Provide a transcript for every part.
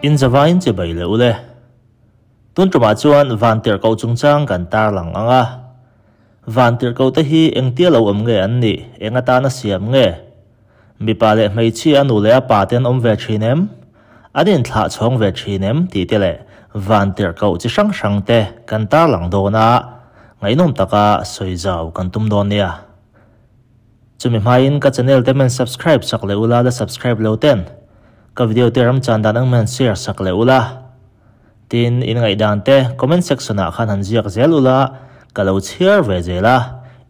In zavaiin chibai leh ule. Tun tumah chuan Vantirhkoh chungchang kan tarlang ang a. Vantirhkoh te hi engtia lo awm nge an nih, eng atana siam nge? Mipa leh hmeichhia a nu leh a pa te an awm ve thin em? An inthlah chhawng ve thin em? tih te leh Vantirhkoh chi hrang hrang te kan tarlang dawn a, ngaihnawm taka sawi zau kan tum dawn nia. Chumi hmain ka channel te men subscribe sak leh ula la subscribe lo ten ka video te ramchan dan ang men share sak leh ula. Tin, in ngaihdan te comment section ah khan han ziak zel ula ka lo chhiar ve zel a,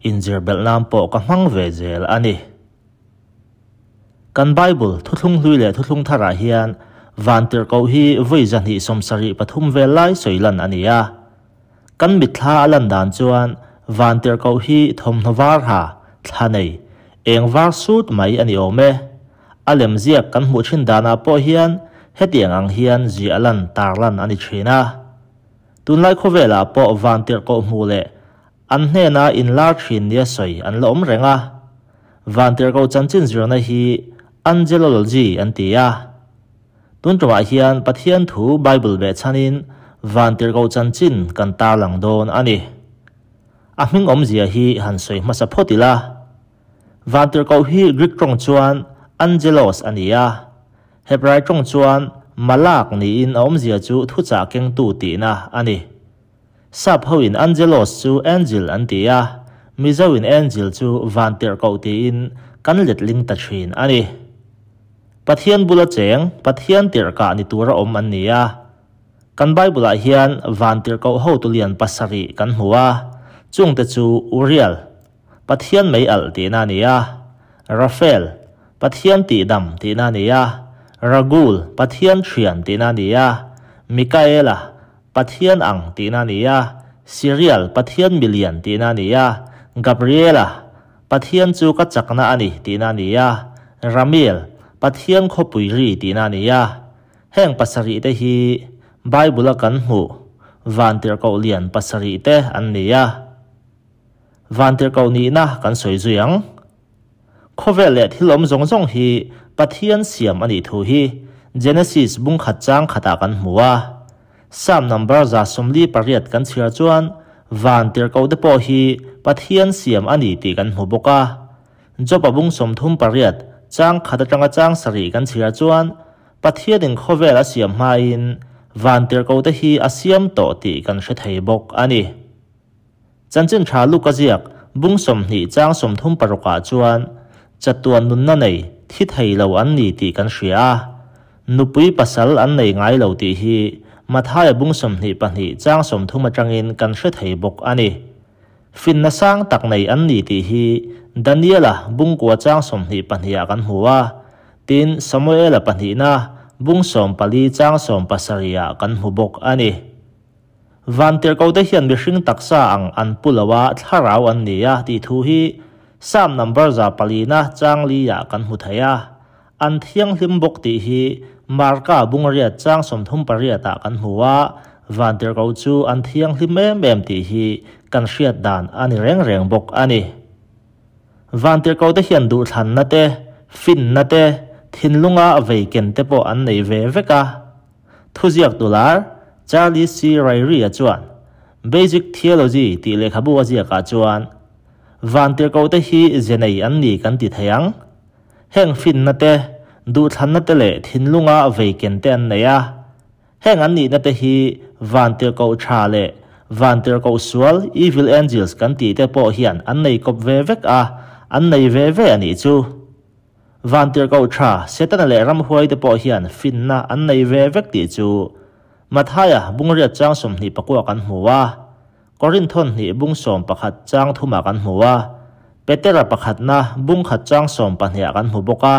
inzir belh nan pawh ka hmang ve zel a ni. Kan Bible, Thuthlung Hlui leh Thuthlung Tharah hian Vantirhkoh hi vawi zahnih sawmsarih pathum vel lai sawi lan a ni a. Kan mitthla a lan dan chuan Vantirhkoh hi thawmhnaw var ha, thla nei, eng var sut mai a ni awm e. A lem ziak kan hmuh thin danah pawh hian hetiang ang hian ziah lan tarlan a ni thin a. Tunlai khawvelah pawh Vantirhkoh hmuh leh An hnena inlar thin nia sawi an la awm reng a. Vantirhkoh chanchin zirna hi Angelology an ti a. Tun tumah hian Pathian thu Bible beh chhanin Vantirhkoh chanchin kan tarlang dawn a ni. A hming awmzia hi han sawi hmasa phawt ila. Vantirhkoh hi Greek tawng chuan Angelos a ni a. Hebrai tawng chuan Malak niin a awmzia chu thuchah kengtu tihna a ni. Sap hoin Angelos chu Angel an ti a, Mizoin Angel chu Vantirhkoh tiin kan letling ta thin a ni. Pathian bula cheng, Pathian tirhkah ni tura awm an ni a. Kan Bible-ah hian Vantirhkoh hotu lian pasarih kan hmu a, chungte chu Uriel, Pathian mei alh tihna a ni a, Raphael, Pathian tihdam tihna a ni a, Ragul, Pathian thian tihna a ni a, Mikaela, Pathian ang tihna a ni a, Sirial, Pathian milian tihna a ni a, Gabriela, Pathian chu ka chakna a ni tihna a ni a, Ramiel, Pathian khawpui ri tihna a ni a. Heng pasarih te hi Bible a kan hmuh Vantirhkoh lian pasarih te an ni a. Vantirhkoh nihna kan sawi zui ang. Khawvel leh thil awm zawng zawng hi Pathian siam a nih thu hi Genesis bung khat chang khatah kan hmu a. Psalm number 78 kan chhiar chuan van tirhkoh te pawh hi Pathian siam a ni tih kan hmu bawk a. Job-a bung 38 chang khat atanga chang sarih kan chhiar chuan Pathianin khawvel a siam hmain van tirhkoh te hi a siam tawh tih kan hre thei bawk a ni. Chanchin tha Luka ziak bung 20 chang 36 ah chuan chatuan nunna nei thi thei lo an ni tih kan hria a, nupui pasal an nei ngai lo tih hi Mathaia bung 22 chang 30 atangin kan hre thei bawk a ni. Finna sang tak nei an ni tih hi Daniela bung kua chang 22 ah kan hmu a, tin Samuela pahnihna bung 14 chang 17 ah kan hmu bawk a ni. Vantirhkoh te hian mihring taksa ang an pu lo a, thlarau an ni a tih thu hi Psalm number 4 na chang li ah kan hmu thei a. An thianghlim bawk tih hi Marka bung riat chang 38 ah kan hmu a, Vantirhkoh chu an thianghlim em em tih hi kan hriat dan a ni reng reng bawk a ni. Vantirhkoh te hian duhthlanna te, finna te, thinlunga vei ken te pawh an nei ve vek a. Thuziak tular Charlie C. Ryrie-a chuan Basic Theology tih lehkhabu a ziakah chuan Vantirhkoh te hi ze nei an ni kan ti thei ang. Heng finna te, duhthlanna te leh thinlunga vei ken te an nei a. Heng an nihna te hi Vantirhkoh tha leh Vantirhkoh sual, evil angels, kan tih te pawh hian an nei kawp ve vek a, an nei ve ve a nih chu. Vantirhkoh tha, Setana leh ramhuai te pawh hian finna an nei ve vek tih chu Mathaia bungriat chang 29 kan hmu a, Korinthon hnih bung 11 chang thumah kan hmu a, Petera pakhatna bung khat chang 12 kan hmu bawk a.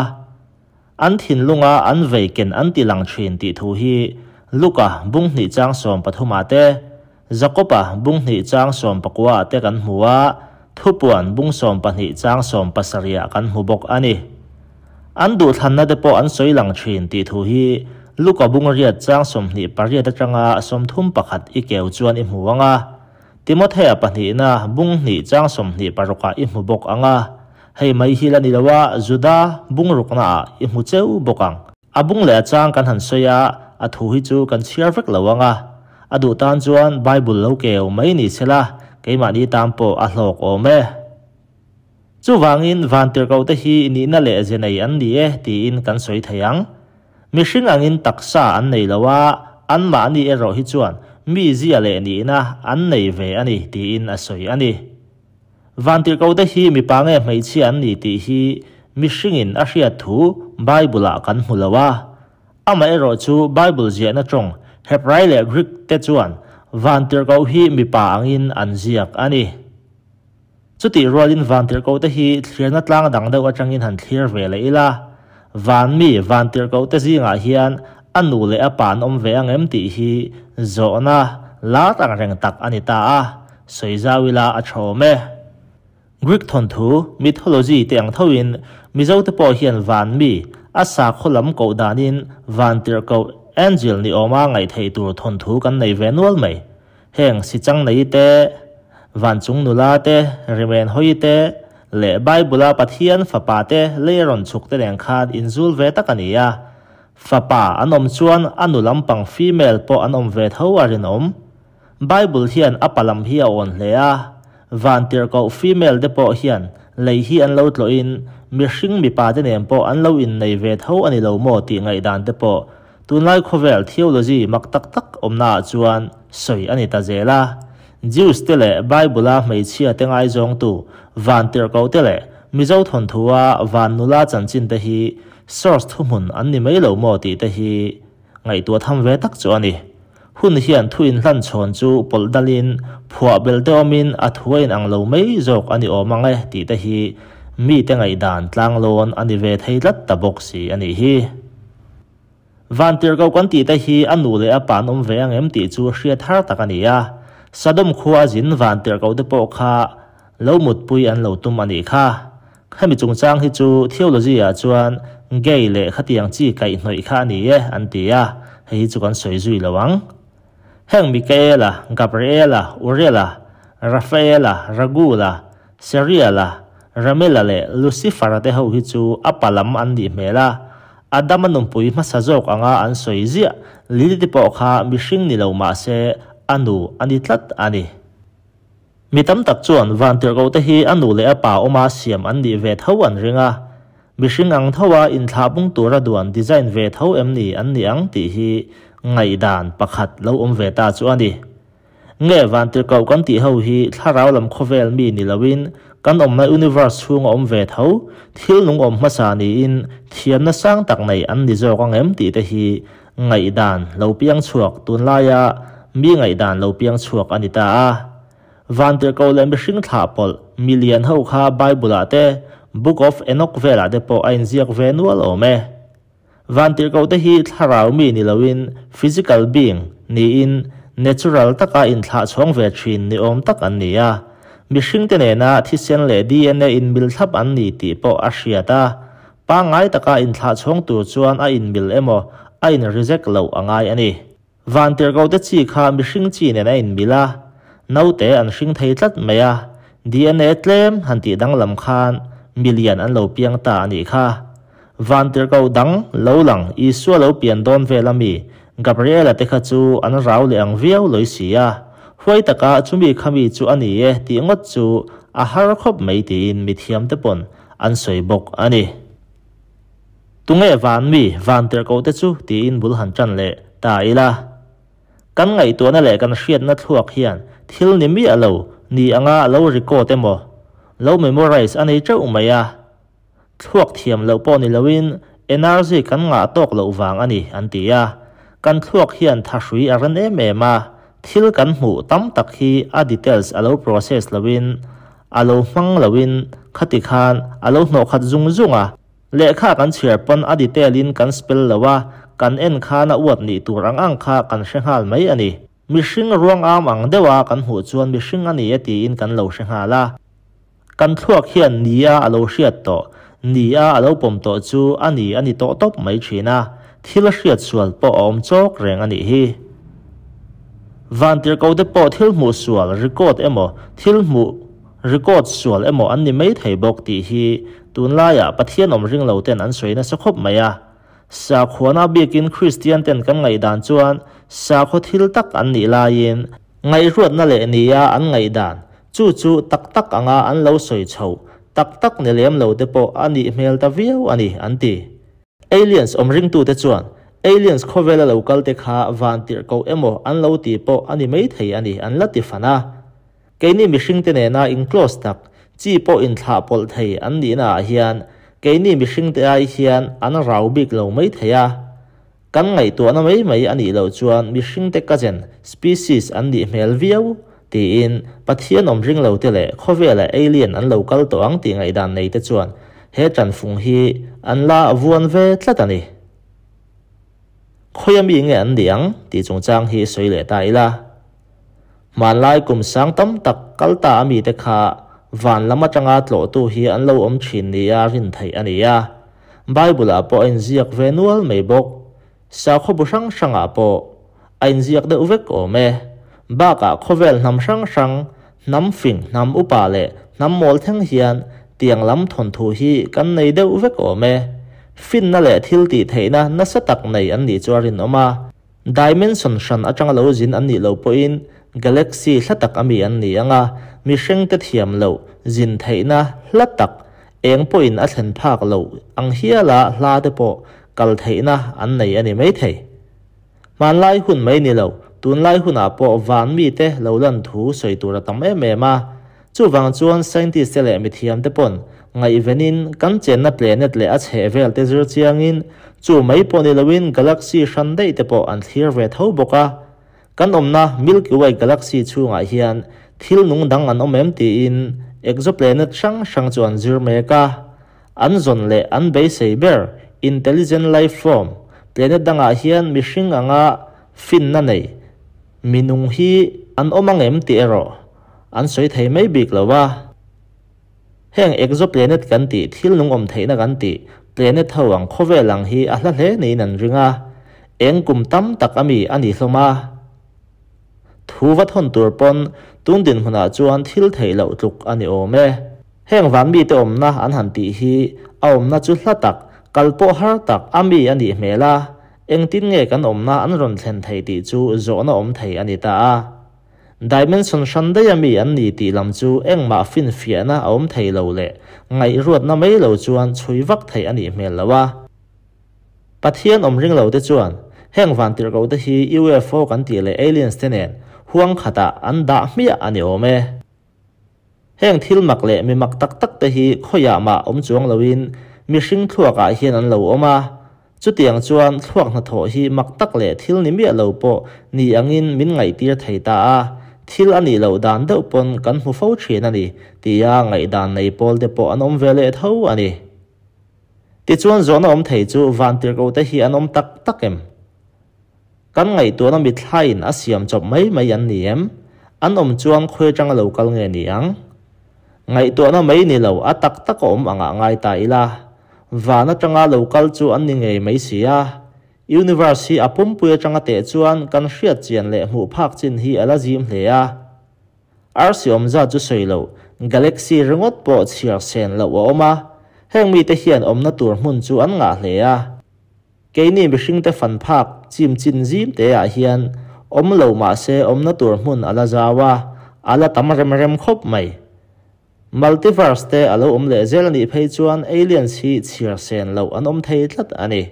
An thinlunga an vei ken an ti lang thin tih thu hi Luka bung hnih chang 13 te, Jakoba bung hnih chang 19 te kan hmu a, Thupuan bung 12 chang 17 kan hmu bawk a ni. An duhthlanna te pawh an sawi lang thin tih thu hi Luka bung riat chang 28 atanga 31 i keu chuan i hmu anga, Timothea pahnihna bung hnih chang 26 i hmu bawk anga, hei mai hi la ni loa Juda bung rukna ah i hmu cheu bawk ang. A bung leh a chang kan han sawi a, a thu hi chu kan chhiar vek lo ang a. A duh tan chuan Bible lo keu mai ni sela, keimahni tan pawh a hlawk awm e. Chuvangin vantirhkohte hi nihna leh ze nei an ni e tiin kan sawi thei ang. Mihring angin taksa an nei lo a, anmahni erawh hi chuan mi zia leh nihna an nei ve a ni tiin a sawi a ni. Vantirhkohte hi mipa nge hmeichhia an ni tih hi mihringin a hriat thu Bible-ah kan hmu lo a. Amaherawh chu Bible ziahna tawng Hebrai leh Greek te chuan vantirhkoh hi mipa angin an ziak a ni. Chutih rualin vantirhkohte hi thlirna tlang dang deuh atangin han thlir ve leh ila, van mi vantirhkohte zingah hian a nu leh a pa an awm ve ang em tih hi zawhna lar ang reng tak a ni ta a, sawi zau ila a tha awm e. Greek thawnthu, mythology, te ang thoin Mizote pawh hian van mi, a sakhaw lam koh danin vantirhkoh, angel, ni awma ngaihtheih tur thawnthu kan nei ve nual mai. Heng Sichang nei te, Vanchung nula te, Rimen hawi te, leh Bible-a Pathian fapa te lei a rawn chhuk te nen khan inzul ve tak a ni a. Fapa an awm chuan a nu lampang female pawh an awm ve tho a rinawm. Bible hian a pa lam hi a awn hle a. Vantirhkoh female te pawh hian lei hi an lo tlawhin mihring mipa te nen pawh an lo innei ve tho a ni lo maw tih ngaihdan te pawh Tunlai khawvel theology mak tak tak awmnaah chuan sawi a ni ta zel a. Jews te leh Bible-a hmeichhia te ngaizawngtu vantirhkoh te leh Mizo thawnthua van nula chanchin te hi source thuhmun an ni mai lo maw tih te hi ngaihtuah tham ve tak chu a ni. Hun hian thu inhlan chhawn chu pawlh dalin phuah bel te awmin a thu a inang lo mai zawk a ni awm ang e tih te hi mite ngaihdan tlanglawn a ni ve thei tlat ta bawk si a nih hi. Vantirhkoh kan tih te hi a nu leh a pa an awm ve ang em tih chu hriat har tak a ni a. Sodom khua a zin vantirhkoh te pawh kha lo mutpui an lo tum a nih kha. Hemi chungchang hi chu theology ah chuan gay leh khatiang chi kaihhnawih kha a ni e an ti a, hei hi chu kan sawi zui lo ang. Heng Mikaela, Gabriela, Uriela, Rafaela, Ragula, Seriala, Ramela leh Lucifera te ho hi chu a pa lam an nih hmel a, Adama nunpui hmasa zawk anga an sawi ziah Lilith pawh kha mihring ni lo mah se a nu a ni tlat a ni. Mi tam tak chuan vantirhkoh te hi a nu leh a pa awma siam an nih ve tho an ring a, mihring ang thoa inthlahpung tura duan design ve tho em ni an ni ang tih hi ngaihdan pakhat lo awm ve ta chu a ni. Nge vantirhkoh kan tih ho hi thlarau lam khawvel mi ni loin kan awmna universe chhunga awm ve tho, thil nung awm hmasa niin thiamna sang tak nei an ni zawk ang em tih te hi ngaihdan lo piang chhuak tunlaia mi ngaihdan lo piang chhuak a ni ta a. Vantirhkoh leh mihring thlah pawlh milian ho kha Bible ah te, Book of Enoch velah te pawh a inziak ve nual awm e. Vantirhkohte hi thlarau mi ni loin physical being niin natural taka inthlah chhawng ve thin ni awm tak an ni a. Mihringte nena thisen leh DNA inmil thlap an ni tih pawh a hriat a. Pangngai taka inthlah chhawng tur chuan a inmil emaw a in reject loh a ngai a ni. Vantirhkohte chi kha mihring chi nen a inmil a, naute an hring thei tlat mai a, DNA tlem han tih danglam khan milian an lo piang ta a nih kha. Vantirhkoh dang lo lang Isua lo pian dawn vel ami Gabriela te kha chu an rau leh ang viau lawi si a, huai taka chumi khami chu a ni e tih ngawt chu a har khawp mai tiin mithiamte pawn an sawi bawk a ni. Tunge van mi, van tirhkoh te chu tiin bul han tan leh ta ila. Kan ngaihtuahna leh kan hriatna thluak hian thil ni miah lo ni anga lo record emaw, lo memorize a nei teuh mai a. Thluak thiam loh pawh ni loin energy kan ngah tawk loh vang a ni an ti a. Kan thluak hian thahrui a ren em em a, thil kan hmuh tam tak hi a details a lo process loin, a lo hmang loin khati khan a lo hnawhkhat zung zung a. Lehkha kan chhiar pawn a detail in kan spell lo a, kan en khan a uat nih tur ang ang kha kan hre nghal mai a ni. Mihring ruang am ang deuh a kan hmuh chuan mihring a ni e tiin kan lo hre nghal a. Kan thluak hian ni a a lo hriat tawh, ni a a lo pawm tawh chu a ni a ni tawh tawp mai thin a, thil hriat sual pawh a awm chawk reng a nih hi. Vantirhko te pawh thil hmuh sual record emaw thil hmuh record sual emaw an ni mai thei bawk tih hi tunlaiah Pathian awm ring lo ten an sawi nasa khawp mai a. Sakhuana bikin Kristian ten kan ngaihdan chuan sakhaw thil tak an nih laiin ngaihruatna leh nia an ngaihdan chu chu tak tak anga an lo sawi chhoh tak tak ni lem lo te pawh a nih hmel ta viau a ni an ti. Aliens awm ringtute chuan aliens khawvela lo kal te kha vantirhkoh emaw an lo ti pawh a ni maithei a ni an la ti fan a. Keini mihringte nena in close tak chi pawh inthlah pawlh thei an nihna ah hian keini mihringte ai hian an rau bik lo maithei a. Kan ngaihtuahna mai mai a nih loh chuan mihringte cousin species an nih hmel viau tiin Pathian awm ring lo te leh khawvela alien an lo kal tawh ang tih ngaihdan nei te chuan he tanfung hi an la vuan ve tlat a ni. Khawia mi nge an nih ang tih chungchang hi sawi leh ta ila. Hmanlai kum sang tam tak kal ta a mite kha van lam atanga tlawhtu hi an lo awm thin nia rin theih a ni a. Bible ah pawh a inziak ve nual mai bawk. Sakhaw bu hrang hrangah pawh a inziak deuh vek awm e. Bakah khawvel hnam hrang hrang, hnam fing, hnam upa leh hnam mawl thleng hian tiang lam thawnthu hi kan nei deuh vek awm e. Finna leh thil tih theihna nasa tak nei an nih chu a rinawm a. Dimension hran atanga lo zin an nih loh pawhin galaxy hla tak ami an ni ang a, mihringte thiam loh zin theihna hla tak eng pawhin a thlen phak loh ang hiala hla te pawh kal theihna an nei a ni maithei. Hmanlai hun mai ni lo, tunlai hunah pawh van mite lo lan thu sawi tur a tam em em a. Chuvang chuan scientist te leh mithiam te pawn ngaihvenin kan chenna planet leh a chhehvel te zir chiangin chu mai pawh ni loin galaxy hran daih te pawh an thlir ve tho bawk a. Kan awmna Milky Way galaxy chhungah hian thil nung dang an awm em tiin exoplanet hrang hrang chu an zir mek a. An zawn leh an beisei ber intelligent life form planet dangah hian mihring anga finna nei minung hi an awm ang em tih erawh an sawi thei mai bik lo a. Heng exoplanet kan tih thil nung awm theihna kan tih planet ho ang khawvel ang hi a hla hle niin an ring a. Eng kum tam tak ami a ni hlawm a. Thu va thawn tur pawn tun dinhmunah chuan thil theih loh tluk a ni awm e. Heng van mite awmna an han tih hi a awmna chu hla tak, kal pawh har tak ami a nih hmel a. Engtin nge kan awmna an rawn thlen thei tih chu zawhna awm thei a ni ta a. Dimension hran daih ami an ni tih lam chu engmah finfiahna a awm thei lo leh ngaihruatna mai lo chuan chhui vak theih a nih hmel lo a. Pathian awm ring lo te chuan heng vantirhkoh te hi UFO kan tih leh aliens te nen huang khatah an dah hmiah a ni awm e. Heng thil mak leh mi mak tak tak te hi khawiah mah awm chuang loin mihring thluakah hian an lo awm a. Chutiang chuan thluak hnathawh hi mak tak leh thil ni miah lo pawh ni angin min ngaihtir thei ta a, thil a nih loh dan deuh pawn kan hmu fo thin a ni tia ngaihdan nei pawl te pawh an awm ve leh tho a ni. Tichuan zawhna awm thei chu vantirhkoh te hi an awm tak tak em? Kan ngaihtuahna mithlain a siam chawp mai mai an ni em? An awm chuan khawi atanga lo kal nge ni ang? Ngaihtuahna mai ni lo, a tak tak a awm angah ngai ta ila. Van atanga lo kal chu an ni ngei mai si a. Universe hi a pumpui atanga teh chuan kan hriat chian leh hmuh phak chin hi a la zim hle a. Arsi awm zat chu sawi loh, galaxy ringawt pawh chhiar sen loh a awm a. Heng mite hian awmna tur hmun chu an ngah hle a. Keini mihringte fan phak chim chin zim te ah hian awm lo mahse awmna tur hmun a la zau a, a la tam rem rem khawp mai. Multiverse te a lo awm leh zel a nih phei chuan aliens hi chhiar sen loh an awm thei tlat a ni.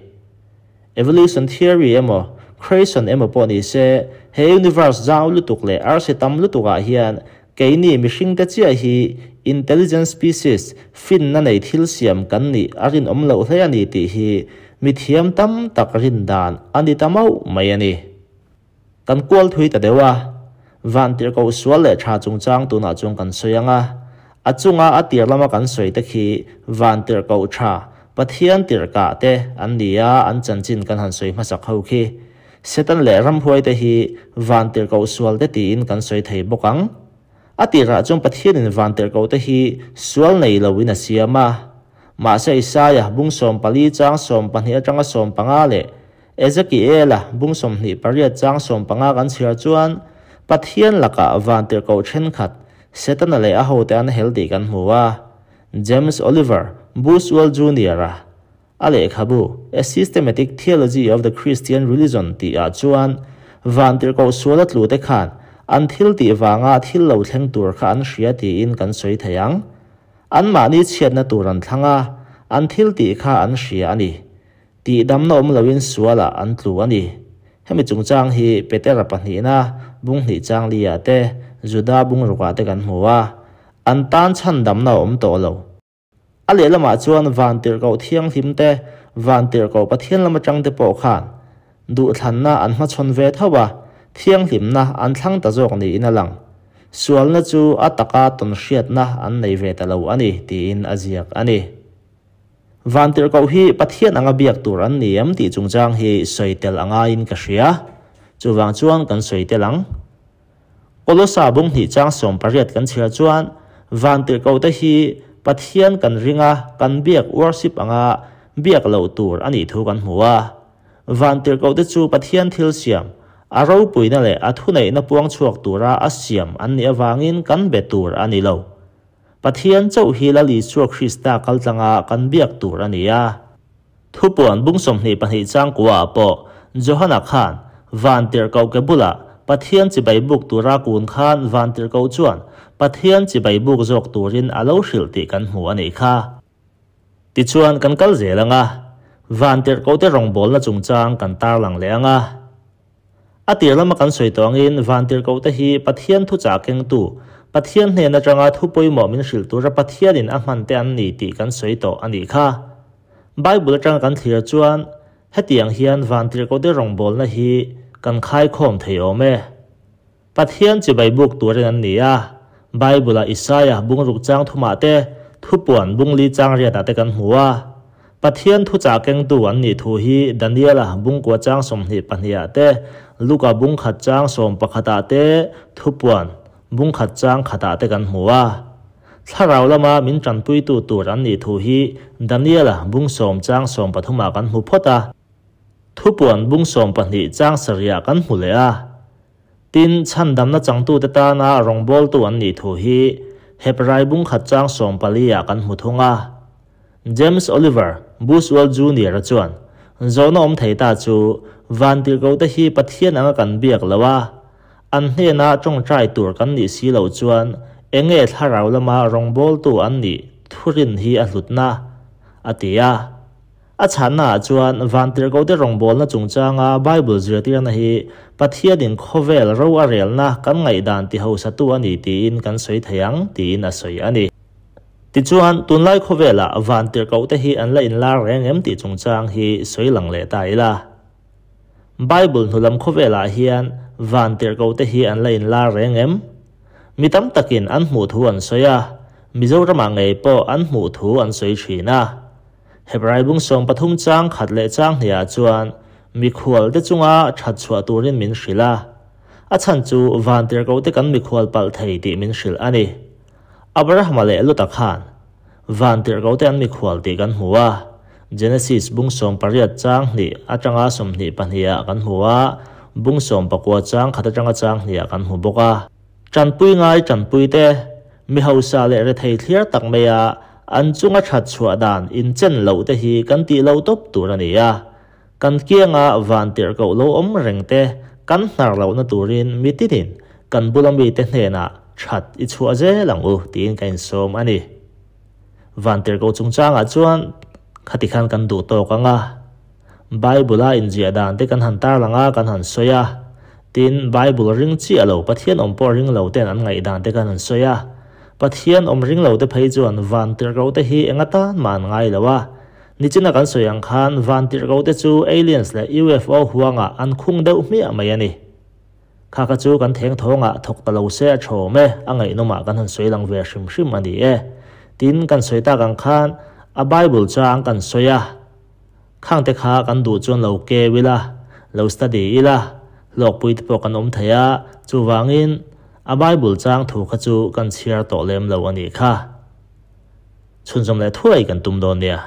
Evolution theory emaw, creation emaw pawh ni se, he universe zau lutuk leh arsi tam lutuk ah hian keini mihringte chiah hi intelligent species, finna nei thil siam kan nih a rinawm loh hle a ni tih hi mithiam tam tak rin dan a ni ta mauh mai a ni. Kan kual thui ta deuh a, vantirhkoh sual leh tha chungchang tunah chuan kan sawi ang a, a chunga a tir lama kan sawi te khi vantirhkoh tha, Pathian tirhkah te an ni a, an chanchin kan han sawi hmasak ho khi. Satan leh ramhuai te hi vantirhkoh sual te tiin kan sawi thei bawk ang. A tirah chuan Pathianin vantirhkoh te hi sual nei loin a siam a. Mahse Isaia bung 14 chang 12 atanga 15 leh Ezekiela bung 28 chang 15 kan chhiar chuan Pathian lakah vantirhkoh thenkhat Setana leh a hote an hel tih kan hmu a. James Oliver Buswell Junior-a. A lehkhabu, A Systematic Theology of the Christian Religion tihah chuan, Vantirhkoh suala tlute khan an thil tih vanga thil lo thleng tur kha an hria tiin kan sawi thei ang. Anmahni chhiatna tur an thlang a, an thil tih kha an hria a ni. Tihdamna awm loin sualah an tlu a ni. Hemi chungchang hi Petera pahnihna, bung hnih chang liah te, Juda bung rukah te kan hmu a. An tan chhandamna a awm tawh lo. A lehlamah chuan Vantirhkoh Thianghlim te, Vantirhkoh Pathian lam atang te pawh khan duhthlanna an hmachhawn ve tho a, thianghlimna an thlang ta zawk niin a lang. Sualna chu a taka tawnhriatna an nei ve ta lo a ni tiin a ziak a ni. Vantirhkoh hi Pathian anga biak tur an ni em tih chungchang hi sawi tel a ngaiin ka hria. Chuvang chuan kan sawi tel ang. Kolosa bung hnih chang 18 kan chhiar chuan Vantirhkohte hi Pathian kan ring a, kan biak worship anga biak loh tur a nih thu kan hmu a. Vantirhkohte chu Pathian thil siam, a ropuina leh a thuneihna puang chhuak tura a siam an nih avangin kan be tur a ni lo. Pathian chauh hi Lal Isua Krista kaltlanga kan biak tur a ni a. Thupuan bung 22 chang kuaah pawh Johana khan Vantirhkoh ke bulah Pathian chibai buk tura kun khan Vantirhkoh chuan Pathian chibai buk zawk turin a lo hrilh tih kan hmu a nih kha. Tichuan kan kal zel ang a, Vantirhkohte rawngbawlna chungchang kan tarlang leh ang a. A tir lama kan sawi tawh angin Vantirhkohte hi Pathian thuchah kengtu, Pathian hnen atanga thu pawimawh min hrilh tura Pathianin a hman te an ni tih kan sawi tawh a nih kha. Bible atanga kan thlir chuan hetiang hian Vantirhkohte rawngbawlna hi kan khaikhawm thei awm e. Pathian chibai buk turin an ni a, Bible-a Isaia bungruk chang thumah te, thupuan bungli chang riatah te kan hmu a. Pathian thuchah kengtu an nih thu hi Daniela bungkua chang 22ah te, Luka bungkhat chang 11ah te, thupuan bungkhat chang khatah te kan hmu a. Thlarau lama min tanpuitu tur an nih thu hi Daniela bung 10 chang 13ah kan hmu phawt a. Thupuan bung 12 chang 7ah kan hmu leh a. Tin chhandamna changtute tana rawngbawltu an nih thu hi Hebrai bungkhat chang 14ah kan hmu thung a. James Oliver Buswell Jr. Chuan zawhna awm thei ta chu Vantirhkohte hi Pathian anga kan biak lo a, an hnena tawngtai tur kan nih si loh chuan enge thlarau lama rawngbawltu an nih thurin hi a hlutna a ti a. A chhannaah chuan Vantirhkohte rawngbawlna chungchanga Bible zirtirna hi Pathianin khawvel ro a relna kan ngaihdan ti hosatu a ni tiin kan sawi thei ang tiin a sawi a ni. Tichuan tunlai khawvelah Vantirhkohte hi an la inlar reng em tih chungchang hi sawi lang leh ta ila. Bible hnulam khawvelah hian Vantirhkohte hi an la inlar reng em? Mi tam takin an hmuh thu an sawi a, Mizoramah ngei pawh an hmuh thu an sawi thin a. Hebrai bung 13 chang khat leh chang hniah chuan mikhual te chunga that chhuah turin min hrilh a. A chhan chu Vantirhkohte kan mikhual palh thei tih min hrilh a ni. Abrahama leh Luta khan Vantirhkohte an mikhual tih kan hmu a. Genesis bung 18 chang hnih atanga 22ah kan hmu a, bung 19 chang khat atanga chang hniah kan hmu bawk a. Tanpui ngai tanpui te, mi hausa leh rethei thliar tak mai a, an chunga that chhuah dan in chen loh te hi kan tih lo tawp tur a ni a. Kan kianga Vantirhkoh lo awm reng te kan hnar lohna turin mi tinin kan bula mi te hnenah that i chhuah zel ang u tiin ka insawm a ni. Vantirhkoh chungchangah chuan khati khan kan duh tawk ang a. Bible-a inziah dan te kan han tarlang a, kan han sawi a. Tin, Bible ring chiah lo, Pathian awm pawh ring lo ten an ngaihdan te kan han sawi a. Pathian awm ring lo te phei chuan Vantirhkoh te hi eng atan mah an ngai lo a. Nichina kan sawi ang khan Vantirhkoh te chu aliens leh UFO huangah an khung deuh hmiah mai a ni. Kha kha chu kan theng thawngah thawk ta lo se a thawm e, a ngaihnawmah kan han sawi lang ve hrim hrim a ni e. Tin, kan sawi tak ang khan a Bible chang kan sawi a. Khang te kha kan duh chuan lo keu ila, lo study ila, hlawkpui te pawh kan awm thei a, chuvangin a Bible chang thu kha chu kan chhiar tawh lem lo a nih kha. Chhunzawm leh thuai kan tum dawn nia.